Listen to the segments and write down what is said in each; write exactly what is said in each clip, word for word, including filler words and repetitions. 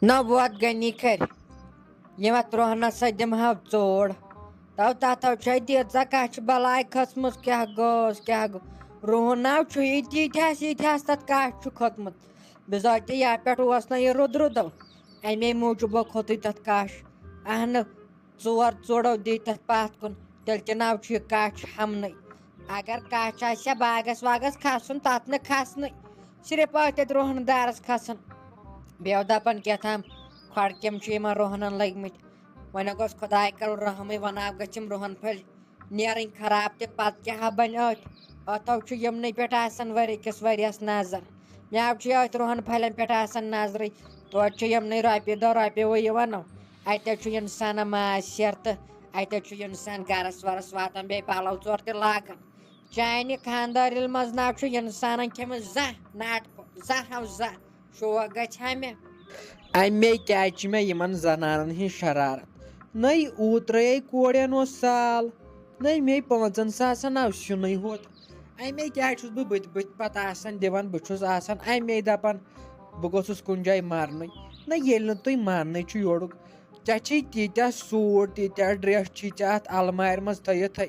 نہ ووت غنی کھرِ، یِم اَتھ رۄہنَس سۭتۍ دِمہٕ ہاو ژوڑ۔ تو تَتھ ہو چھے تیٖژاہ کَچھِ بَلاے کھٔژمٕژ، کیٛاہ گوٚوس، کیٛاہ گوٚو؟ رۄہَن ناو چھُ یہِ تیٖتہَس، ییٖتہَس تَتھ کَچھ چھُ کھوٚتمُت۔ بِزٲتی یَتھ پٮ۪ٹھ اوس نہ یہِ رُد رُدو، اَمے موٗجوٗب کھوٚتُے تَتھ کَچھ۔ اَہنہٕ، ژور ژوڑو دِتۍ تَتھ پَتھ کُن، تیٚلہِ تہِ ناو چھُ یہِ کَچھ ہَمنٕے۔ اگر کَچھ آسہِ ہا باغَس واغَس کھَسُن، تَتھ نہٕ کھَسنٕے، صرف ٲتھۍ تَتہِ رۄہنہٕ دارَس کھَسان۔ بیٚیہِ دَپان کیٛاہ تام، کھۄڈٕ کیٚم چھِ یِمَن رۄہنَن لٔگۍ مٕتۍ۔ وۄنۍ گوٚژھ خۄداے کَرُن رحمٕے، وۄنۍ آو گٔژھِم رۄہَن پھٔلۍ نیرٕنۍ خراب تہِ، پَتہٕ کیٛاہ ہا بَنہِ أتھۍ؟ اَتھ ہو چھُ یِمنٕے پٮ۪ٹھ آسان ؤری کِس ؤریَس نظر۔ مےٚ ہو چھُ یہِ أتھۍ رۄہَن پھَلٮ۪ن پٮ۪ٹھ آسان نظرٕے۔ توتہِ چھُ یِمنٕے رۄپیہِ دَہ رۄپیہِ وۄنۍ یِوان۔ اَتہِ حظ چھُ اِنسانَس ماز سیر تہٕ اَتہِ حظ چھُ اِنسان گَرَس وَرَس واتان، بیٚیہِ پَلَو ژور تہِ لاگان۔ چانہِ خانٛدارِل منٛز نہ چھُ اِنسانَن کھیٚمٕژ زانٛہہ ناٹہٕ پھوٚل، زانٛہہ ہو زانٛہہ۔ شوق گژھِ ہا مےٚ۔ اَمے کیٛازِ چھِ مےٚ یِمَن زَنانَن ہِنٛز شرارت۔ نَے اوٗترَے کورٮ۪ن اوس سال، نَے مے پانٛژَن ساسَن آو سیُنٕے ہوت۔ اَمے کیٛازِ چھُس بہٕ بٕتھِ بٕتھِ پَتہٕ آسان دِوان، بہٕ چھُس آسان اَمے دَپان، بہٕ گوٚژھُس کُنہِ جایہِ مَرنُے۔ نہ، ییٚلہِ نہٕ تُہۍ ماننٕے چھُو یورُک، ژےٚ چھی تیٖتیٛاہ سوٗٹ، تیٖتیٛاہ ڈرٛٮ۪س چھی ژےٚ اَتھ اَلمارِ منٛز تھٲیِتھ،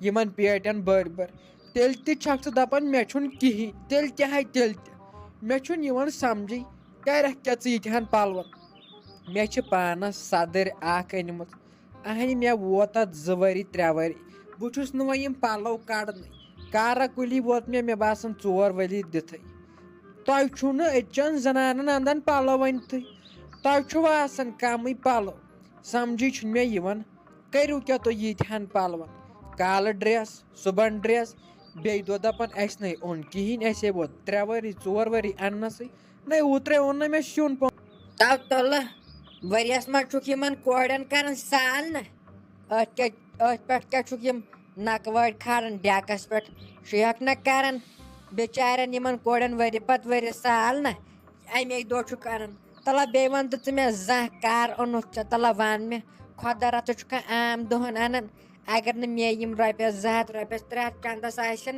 یِمَن پیٹٮ۪ن بٔرۍ بٔرۍ۔ تیٚلہِ تہِ چھَکھ ژٕ دَپان، مےٚ چھُنہٕ کِہیٖنۍ۔ تیٚلہِ کیٛاہ ہے تیٚلہِ تہِ؟ مےٚ چھُنہٕ یِوان سَمجھٕے، کَرَکھ کیٛاہ ژٕ ییٖتِہَن پَلوَن؟ مےٚ چھِ پانَس صدٕرۍ اَکھ أنۍمٕژ۔ اَہنہِ، مےٚ ووت اَتھ زٕ ؤری، ترٛےٚ ؤری۔ بہٕ چھُس نہٕ وۄنۍ یِم پَلو کَڑنٕے۔ کارا کُلی ووت مےٚ، مےٚ باسان، ژور ؤری دِتھٕے۔ تۄہہِ چھُو نہٕ أزچَن زَنانَن اَنٛدَن پَلو أنۍتھٕے۔ تۄہہِ چھُو آسان کَمٕے پَلو۔ سَمجھٕے چھُنہٕ مےٚ یِوان۔ کٔرِو کیٛاہ تُہۍ ییٖتِہَن پَلوَن؟ کالہٕ ڈرٛٮ۪س، صُبحَن ڈرٛٮ۪س، بیٚیہِ دۄہ دَپان، اَسہِ نَے اوٚن کِہیٖنۍ، اَسے ووت ترٛےٚ ؤری، ژور ؤری اَننَسٕے۔ نَے اوترَے اوٚن نہٕ مےٚ سیُن پا-، تَو تُلہٕ ؤریَس منٛز چھُکھ یِمَن کورٮ۪ن کَران سال نہ۔ أتھۍ کیٛاہ، أتھۍ پٮ۪ٹھ کیٛاہ چھُکھ یِم نَکوٲڑۍ کھالان ڈٮ۪کَس پٮ۪ٹھ؟ چھُ ہٮ۪کھ نہ کَران بِچارٮ۪ن یِمَن کورٮ۪ن ؤری پَتہٕ ؤری سال نہ۔ اَمے دۄہ چھُ کَران۔ تَلہ بیٚیہِ وَن تہٕ ژٕ مےٚ زانٛہہ کَر اوٚنُتھ ژےٚ؟ تَلہ وَن مےٚ، خۄدا رَژٕ چھُکھا عام دۄہَن اَنان؟ اگر نہٕ مےٚ یِم رۄپیَس زٕ ہَتھ، رۄپیَس ترٛےٚ ہَتھ چَندَس آسن،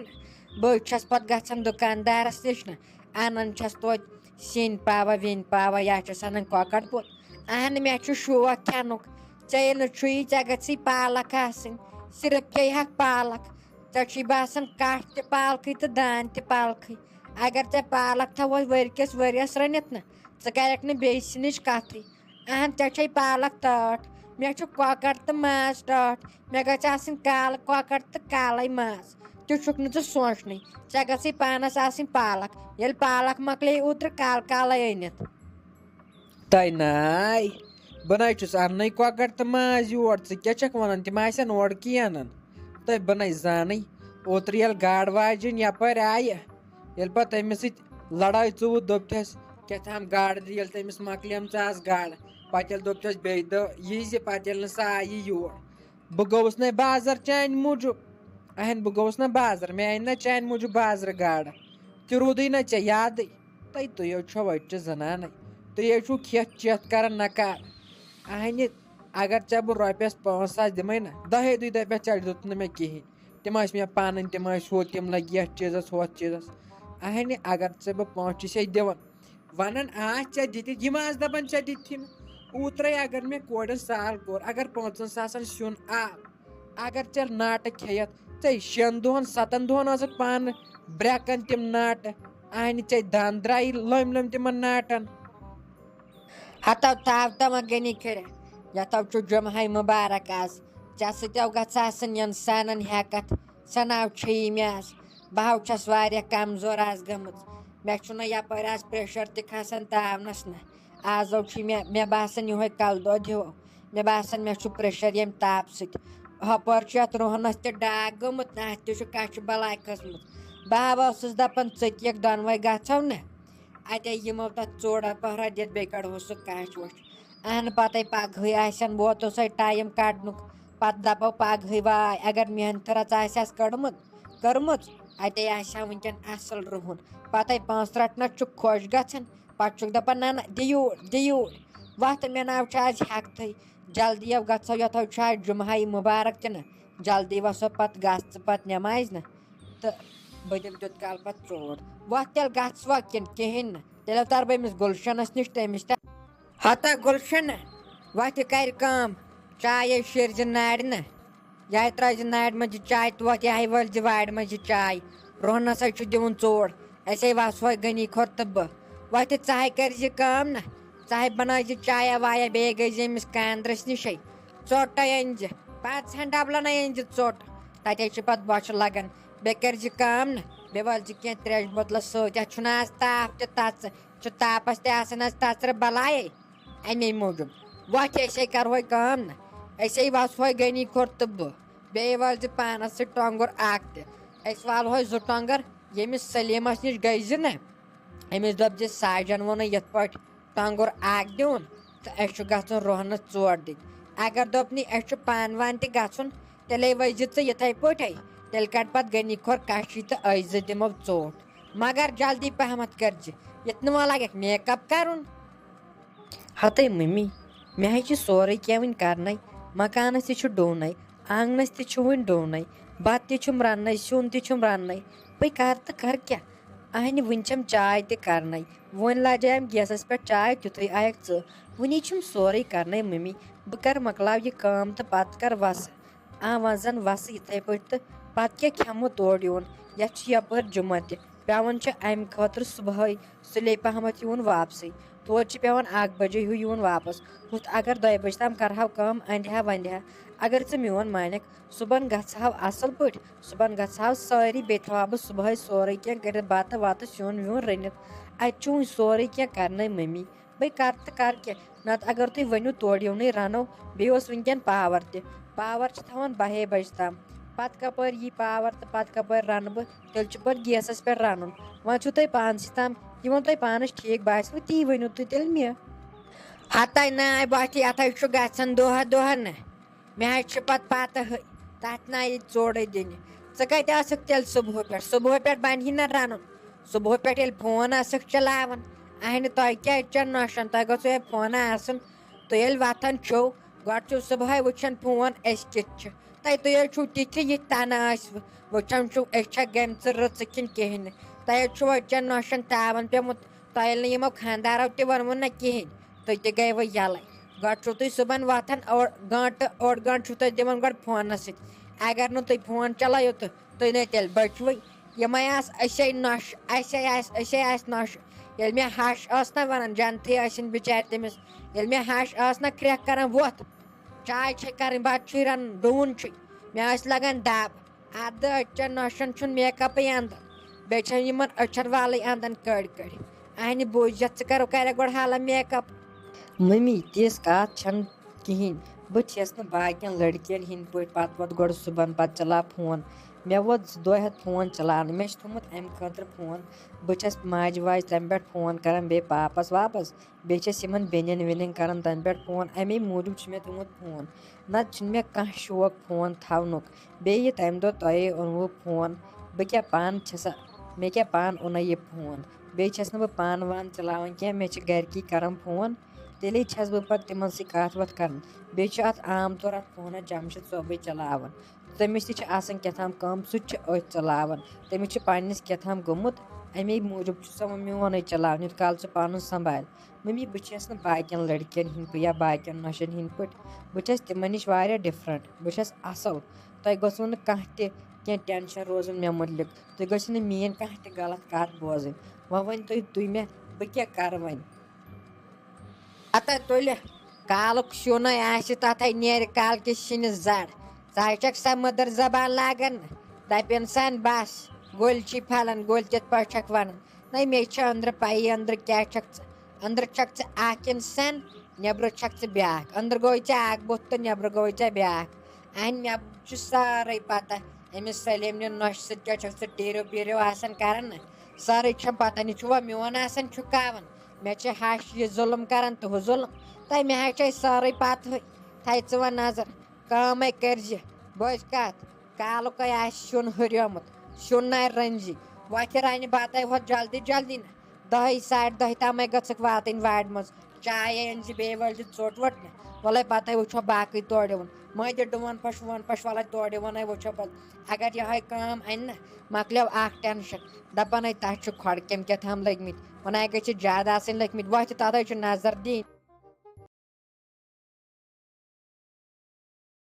بہٕ چھَس پَتہٕ گژھان دُکاندارَس نِش نہ، اَنان چھَس توتہِ سِنۍ پاوا وِنۍ پاوا یا چھَس اَنان کۄکَر پوٗت۔ اَہَن، مےٚ چھُ شوق کھٮ۪نُک۔ ژےٚ ییٚلہِ نہٕ چھُیی، ژےٚ گٔژھی پالک آسٕنۍ، صرف کھیٚیہِ ہَکھ پالک۔ ژےٚ چھُے باسان کَٹھ تہِ پالکھٕے تہٕ دانہِ تہِ پالکھٕے۔ اگر ژےٚ پالک تھاوو ؤرۍ کِس ؤرِیَس رٔنِتھ نہ، ژٕ کَرَکھ نہٕ بیٚیہِ سِنِچ کَتھٕے۔ اہن، ژےٚ چھے پالک ٹٲٹھ، مےٚ چھُ کۄکر تہٕ ماز ٹٲٹھ، مےٚ گژھِ آسٕنۍ کالہٕ کۄکر تہٕ کالے ماز۔ تہِ چھُکھ نہٕ ژٕ سونٛچنٕے، ژےٚ گژھِ پانس آسٕنۍ پالک۔ ییٚلہِ پالک مۄکلے اوترٕ کالہٕ کالے أنِتھ۔ تۄہہِ ناے، بہٕ نَے چھُس اَننَے کۄکر تہٕ ماز یور، ژٕ کیٛاہ چھَکھ وَنان؟ تِم آسن اورٕ کی اَنان۔ تۄہہِ بہٕ نَے زانٕے، اوترٕ ییٚلہِ گاڈٕ واجٮ۪ن یَپٲرۍ آیہِ، ییٚلہِ پَتہٕ تٔمِس سۭتۍ لڑٲے ژوٗ دوٚپتھَس، کیٛاہ تام گاڈٕ، ییٚلہِ تٔمِس مۄکلیمژٕ آسہٕ گاڈٕ، پَتہٕ ییٚلہِ دوٚپتھَس بیٚیہِ دۄہ یی زِ، پَتہٕ ییٚلہِ نہٕ سۄ آیی یور، بہٕ گوٚوُس نَے بازر چانہِ موٗجوٗب۔ اہن، بہٕ گوٚوُس نہ بازر، مےٚ اَنہِ نہ چانہِ موٗجوٗب بازرٕ گاڈٕ۔ تہِ روٗدٕے نہ ژےٚ یادٕے۔ تۄہہِ، تُہۍ حظ چھو أچھِ زنانٕے۔ تُہۍ حظ چھِو کھٮ۪تھ چٮ۪تھ کران نکار۔ اہنہِ، اگر ژےٚ بہٕ رۄپیس پانٛژھ ساس دِمے نہ، دَہے دُے دَپٮ۪تھ، ژےٚ دیُت نہٕ مےٚ کِہینۍ۔ تِم ٲسۍ مےٚ پَنٕنۍ، تِم ٲسۍ ہُہ، تِم لٔگۍ یَتھ چیٖزَس، ہُتھ چیٖزَس۔ اَہَنہِ، اگر ژےٚ بہٕ پونٛسہٕ چھُسَے دِوان، وَنان آس ژےٚ دِتِتھ، یِم آسہٕ دَپان ژےٚ دِتتھی نہٕ۔ اوٗترَے اگر مےٚ کورٮ۪ن سال کوٚر، اگر پانٛژَن ساسَن سیُن آو، اگر ژےٚ ناٹہٕ کھیٚیَتھ، ژےٚ شٮ۪ن دۄہَن، سَتَن دۄہَن ٲسٕکھ پانہٕ برٛٮ۪کَن تِم ناٹہٕ، اَہَنہِ ژےٚ دَنٛد درٛایی لٔمۍ لٔمۍ تِمَن ناٹَن۔ ہتو تھاو تمہ گنی کھرِ، یتو چھُ جمعہ مبارک آز۔ ژےٚ سۭتۍ گژھِ آسٕنۍ انسانن ہیکتھ، ژےٚ ناو چھیی مےٚ آز۔ بہٕ ہو چھَس واریاہ کمزور آز گٔمٕژ۔ مےٚ چھُنہٕ یپٲرۍ آز پریشر تہِ کھسان تاونس نہ۔ آزو چھُ مےٚ، مےٚ باسان یِہوٚے کلہٕ دود ہیوٗ۔ مےٚ باسان مےٚ چھُ پریشر ییٚمہِ تاپہٕ سۭتۍ۔ ہۄپٲرۍ چھُ یتھ رُہنس تہِ ڈاکھ گوٚمُت، نہ اتھ تہِ چھُ کچھِ بلاے کھٔژمٕژ۔ بہٕ ہا ٲسٕس دپان، ژٕ تہِ یِکھ دۄنوے گژھو نہ۔ اتے یِمو تتھ ژوڑا پہرا دِتھ، بیٚیہِ کڑہوس سُہ کچھ وچھ۔ اہن، پتے پگہٕے آسن ووتُن سُے ٹایم کڑنُک۔ پتہٕ دپو پگہٕے واے، اگر محنتہٕ رٔژ آسہِ ہس کٔڑمٕژ، کٔرمٕژ، اتے آسہِ ہا وٕنکٮ۪ن اصل رُہُن۔ پتے پانٛژھ رٹنس چھُ خۄش گژھان، پتہٕ چھُکھ دپان، نہ نہ، دِ یوٗرۍ، دِ یوٗرۍ۔ وتھ، مےٚ ناو چھُ آز ہٮ۪کتھٕے۔ جلدی یو گژھو، یتھ ہو چھُ آز جمعہ مبارک تہِ نہ۔ جلدی وسو پتہٕ، گژھ ژٕ پتہٕ نٮ۪مازِ نہ۔ تہٕ بہٕ دِمہٕ تیوٗت کال پتہٕ ژوٹ۔ وۄتھ تیٚلہِ گژھ وۄنۍ کِنہٕ کِہیٖنۍ نہٕ۔ تیٚلہِ ترٕ بہٕ أمِس گُلشنس نِش، تٔمِس تہِ۔ ہتا گُلشن، وۄتھِ کرِ کٲم، چاے ہے شیرزِ نارِ نہ۔ یہِ ہے ترٲوزِ نارِ منٛز یہِ چاے توتھ، یہِ ہے وٲلزِ وارِ منٛز یہِ چاے۔ روہنس ہے چھُ دیُن ژوٚٹ، أسۍ ہے وسہوے غنی کھۄر تہٕ بہٕ۔ وۄتھِ ژٕ ہے کٔرزِ کٲم نہ، ژٕ ہے بنٲوزِ چایا وایا، بیٚیہِ گٔژھزِ أمِس کاندرس نِشے۔ ژوٚٹ ہے أنزِ، پانٛژہن ڈبلن ہے أنزِ ژوٚٹ۔ تتے چھِ پتہٕ بۄچھِ لگان۔ بیٚیہِ کٔرزِ کٲم نہ، بیٚیہِ وٲلزِ کینٛہہ ترٛیشہِ بوتلہٕ سۭتۍ، یتھ چھُنہٕ آز تاپھ تہِ تژٕ۔ چھُ تاپس تہِ آسان آز تژرٕ بلایے۔ امے موٗجوٗب وۄتھ، أسے کرہوے کٲم نہ، أسے وسہوے غنی کھۄر تہٕ بہٕ۔ بیٚیہِ والزِ پانس سۭتۍ ٹۄنٛگُر اکھ تہِ۔ أسۍ والہوے زٕ ٹۄنٛگر، ییٚمِس سلیمس نِش گٔے زِ نہ، أمِس دوٚپ زِ ساجن ووٚنُن یِتھ پٲٹھۍ ٹۄنٛگُر اکھ دیُن تہٕ اَسہِ چھُ گژھُن روہنس ژوٹ دِنۍ۔ اگر دوٚپنٕے اَسہِ چھُ پانہٕ وان تہِ گژھُن، تیٚلے ؤسۍ زِ ژٕ یِتھے پٲٹھۍ۔ تیٚلہِ کڑ پتہٕ غنی کھۄر کشی تہٕ أسۍ زٕ دِمو ژوٹ۔ مگر جلدی پہمتھ کٔرزِ، یِتھ نہٕ وۄنۍ لگٮ۪کھ make up کرُن۔ ہتے ممی، مےٚ ہے چھُ سورُے کینٛہہ وٕنہِ کرنَے۔ مکانس تہِ چھُ ڈوٗنَے، آنگنس تہِ چھُ وٕنہِ ڈوٗنَے، بتہٕ تہِ چھُم رننَے، سیُن تہِ چھُم رننَے۔ بہٕ کرٕ تہٕ کرٕ کیٛاہ؟ اہنہِ، وٕنہِ چھَم چاے تہِ کرنَے۔ وۄنۍ لجایم گیسس پٮ۪ٹھ چاے، تیُتھُے آیکھ ژٕ۔ وٕنی چھُم سورُے کرنَے ممی۔ بہٕ کر مۄکلاو یہِ کٲم تہٕ پتہٕ کر وسہٕ۔ آ، وۄنۍ زن وسہٕ یِتھے پٲٹھۍ تہٕ پتہٕ کیٛاہ کھٮ۪مو تورٕ یُن؟ یتھ چھُ یپٲرۍ جُمعہ تہِ، پٮ۪وان چھُ امہِ خٲطرٕ صبحٲے سُلے پہمتھ یُن واپسٕے۔ توتہِ چھُ پٮ۪وان اکھ بجے ہیوٗ یُن واپس۔ ہُتھ اگر دۄیہِ بجہِ تام کرہاو کٲم، اندِ ہا وندِ ہا۔ اگر ژٕ میون مانکھ، صُبحن گژھٕ ہاو اصل پٲٹھۍ، صُبحن گژھٕ ہاو سٲری، بیٚیہِ تھاوہا بہٕ صبحٲے سورُے کینٛہہ کٔرِتھ، بتہٕ وتہٕ سیُن ویُن رٔنِتھ۔ اتہِ چھُ وُنہِ سورُے کینٛہہ کرنے ممی۔ بے کر تہٕ کر کیٛاہ؟ نتہٕ اگر تُہۍ ؤنِو تورٕ یِونٕے رنو، بیٚیہِ اوس وُنکٮ۪ن power تہِ۔ Power چھِ تھاوان بَہے بجہِ تام۔ پتہٕ کپٲرۍ یی power تہٕ پتہٕ کپٲرۍ رنہٕ بہٕ؟ تیٚلہِ چھُ پتہٕ گیسس پٮ۪ٹھ رنُن۔ وۄنۍ چھُو تۄہہِ پانسٕے تام، یہِ وۄنۍ تۄہہِ پانس ٹھیٖک باسِوٕ، تی ؤنِو تُہۍ تیٚلہِ مےٚ۔ ہتے ناے بۄتھِ، یتھے چھُ گژھان دۄہہ دۄہہ نہٕ۔ مےٚ حظ چھِ پتہٕ پتہٕ ہٕے تتھ نَیہِ ژوٚڑے دِنہِ۔ ژٕ کتہِ ٲسٕکھ تیٚلہِ صبحہٕ پٮ۪ٹھ؟ صبحہٕ پٮ۪ٹھ بنہِ ہے نہ رنُن۔ صبحہٕ پٮ۪ٹھ ییٚلہِ فون ٲسٕکھ چلاوان، اہنہِ تۄہہِ کیٛازِ چھےٚ نۄشن؟ تۄہہِ گوٚژھوٕ ہے فونہ آسُن۔ تُہۍ ییٚلہِ وۄتھان چھِو، گۄڈٕ چھِو صبحٲے وٕچھان فون أسۍ کِتھ چھِ۔ تۄہہِ، تُہۍ حظ چھِو تِتھِ یِتھ تنہٕ ٲسوٕ۔ وٕچھان چھِو أسۍ چھا گٔمژٕ رٕژٕ کِنہٕ کِہیٖنۍ نہٕ۔ تۄہہِ حظ چھُو أزۍ چٮ۪ن نۄشن تاوان پیوٚمُت۔ تۄہہِ ییٚلہِ نہٕ یِمو خانٛدارو تہِ ووٚنوٕ نہ کِہیٖنۍ، تُہۍ تہِ گٔیوٕ یَلَے۔ گۄڈٕ چھُو تُہۍ صُبحن وۄتھان اوٚڑ گٲنٛٹہٕ، اوٚڑ گٲنٛٹہٕ چھُو تُہۍ دِوان گۄڈٕ فونَس سۭتۍ۔ اگر نہٕ تُہۍ فون چلٲیِو تہٕ تُہۍ نَے تیٚلہِ بٔچوٕے۔ یِمَے آسہٕ أسے نۄشہِ، اَسے آسہِ، أسے آسہِ نۄشہِ۔ ییٚلہِ مےٚ ہَش ٲس نہ وَنان، جنتھٕے ٲسِن بِچارِ تٔمِس، ییٚلہِ مےٚ ہَش ٲس نہ کرٛٮ۪کھ کَران، وۄتھ، چاے چھے کَرٕنۍ، بَتہٕ چھُے رَنُن، ڈوٗن چھُے۔ مےٚ ٲسۍ لَگان دَب۔ اَدٕ أچھَن نۄشَن چھُنہٕ make upٕے اَندان، بیٚیہِ چھَنہٕ یِمَن أچھَن والٕے اَندان کٔڑۍ کٔڑۍ۔ اَہنہِ بوٗزِتھ ژٕ کَرو کَرٮ۪کھ گۄڈٕ حالہ make up۔ مٔمی، تِژھ کَتھ چھَنہٕ کِہیٖنۍ۔ بہٕ چھَس نہٕ باقیَن لٔڑکِیَن ہِنٛدۍ پٲٹھۍ پَتہٕ وَتہٕ گۄڈٕ صُبحَن پَتہٕ چلاو فون۔ مےٚ ووت زٕ دۄہ ہٮ۪تھ فون چلاونہٕ، مےٚ چھِ تھوٚمُت اَمہِ خٲطرٕ فون۔ بہٕ چھَس ماجہِ واجہِ تَمہِ پٮ۪ٹھ فون کَران، بیٚیہِ پاپَس واپَس۔ بیٚیہِ چھَس یِمَن بیٚنٮ۪ن ویٚنٮ۪ن کَران تَمہِ پٮ۪ٹھ فون، اَمے موٗجوٗب چھُ مےٚ تھوٚمُت فون۔ نَتہٕ چھُنہٕ مےٚ کانٛہہ شوق فون تھاونُک۔ بیٚیہِ یہِ تَمہِ دۄہ تۄہے اوٚنوُ فون، بہٕ کیٛاہ پانہٕ چھَسا، مےٚ کیٛاہ پانہٕ اوٚنَے یہِ فون؟ بیٚیہِ چھَس نہٕ بہٕ پانہٕ وانہٕ چلاوان کینٛہہ، مےٚ چھِ گَرِکی کَران فون۔ تیٚلے چھَس بہٕ پَتہٕ تِمَن سۭتۍ کَتھ وَتھ کَران۔ بیٚیہِ چھُ اَتھ عام طور اَتھ فونَس جَمشیٖد صٲبٕے چلاوان۔ تٔمِس تہِ چھِ آسان کیٛاہ تام کٲم، سُہ تہِ چھُ أتھۍ چلاوان۔ تٔمِس چھِ پنٛنِس کیٛاہ تام گوٚمُت، اَمے موٗجوٗب چھُ سُہ وۄنۍ میونٕے چلاوان، یوٗت کال سُہ پانَس سنٛبھالہِ۔ مٔمی، بہٕ چھَس نہٕ باقیَن لٔڑکِیَن ہِنٛدۍ پٲٹھۍ یا باقیَن نۄشَن ہِنٛدۍ پٲٹھۍ، بہٕ چھَس تِمَن نِش واریاہ different، بہٕ چھَس اَصٕل۔ تۄہہِ گوٚژھوُ نہٕ کانٛہہ تہِ کینٛہہ tension روزُن مےٚ مُتعلِق، تُہۍ گٔژھِو نہٕ میٛٲنۍ کانٛہہ تہِ غلط کَتھ بوزٕنۍ۔ وۄنۍ ؤنۍ تُہۍ، تُہۍ مےٚ، بہٕ کیٛاہ کَرٕ وۄنۍ؟ پتہ تُلہِ کالُک سیُنَے آسہِ، تَتھَے نیرِ کالکِس سِنِس زَر۔ ژٕ ہَے چھَکھ سۄ مٔدٕر زبان لاگان، دَپہِ اِنسان، بَس، گوٚلۍ چھی پھلان، گوٚلۍ کِتھ پٲٹھۍ چھَکھ وَنان؟ نَے، مےٚ چھِ أنٛدرٕ پَیی، أنٛدرٕ کیٛاہ چھَکھ ژٕ۔ أنٛدرٕ چھَکھ ژٕ اَکھ اِنسان، نیٚبرٕ چھَکھ ژٕ بیٛاکھ۔ أنٛدرٕ گوٚوٕے ژےٚ اَکھ بُتھ تہٕ نیٚبرٕ گوٚوٕے ژےٚ بیٛاکھ۔ اَہَن، مےٚ چھُ سٲرٕے پَتہ، أمِس سلیمنہِ نۄشہِ سۭتۍ کیٛاہ چھَکھ ژٕ ٹیٖرِو پیٖرِو آسان کَران نہ۔ سٲرٕے چھَم پَتہ، نہِ چھُوا میون آسان چھُکاوان۔ مےٚ چھِ ہَش یہِ ظُلُم کَران تہٕ ہُہ ظُلُم۔ تَے مےٚ حظ چھے سٲرٕے پَتہٕے۔ تھَے ژٕ وۄنۍ نظر، کٲمَے کٔرزِ۔ بوز کَتھ، کالُکَے آسہِ سیُن ہُریومُت، سیُن نَے رٔنزِ۔ وۄتھِ رَنہِ بَتَے ہوت جلدی جلدی نہ۔ دَہہِ ساڑِ دَہہِ تامَے گٔژھٕکھ واتٕنۍ وارِ منٛز۔ چاے أنۍ زِ بیٚیہِ وٲلۍ زِ ژوٚٹ ووٚٹ نہ۔ وَلَے پَتَے وٕچھو باقٕے تورٕ یِوان۔ مٲنۍ دِ ڈون پھش وون پھش، وَلَے تورٕ یِوان ہے وٕچھو پَتہٕ۔ اگر یِہوٚے کٲم اَنہِ نہ، مۄکلیو اَکھ tension۔ دَپان ہے تَتھ چھِ کھۄڈٕ کیٚمۍ کیٛاہ تام لٔگۍ مٕتۍ۔ وَنان ہے گٔژھِ زیادٕ آسٕنۍ لٔگۍ مٕتۍ۔ وۄتھِ تَتھ ہے چھُ نظر دِنۍ۔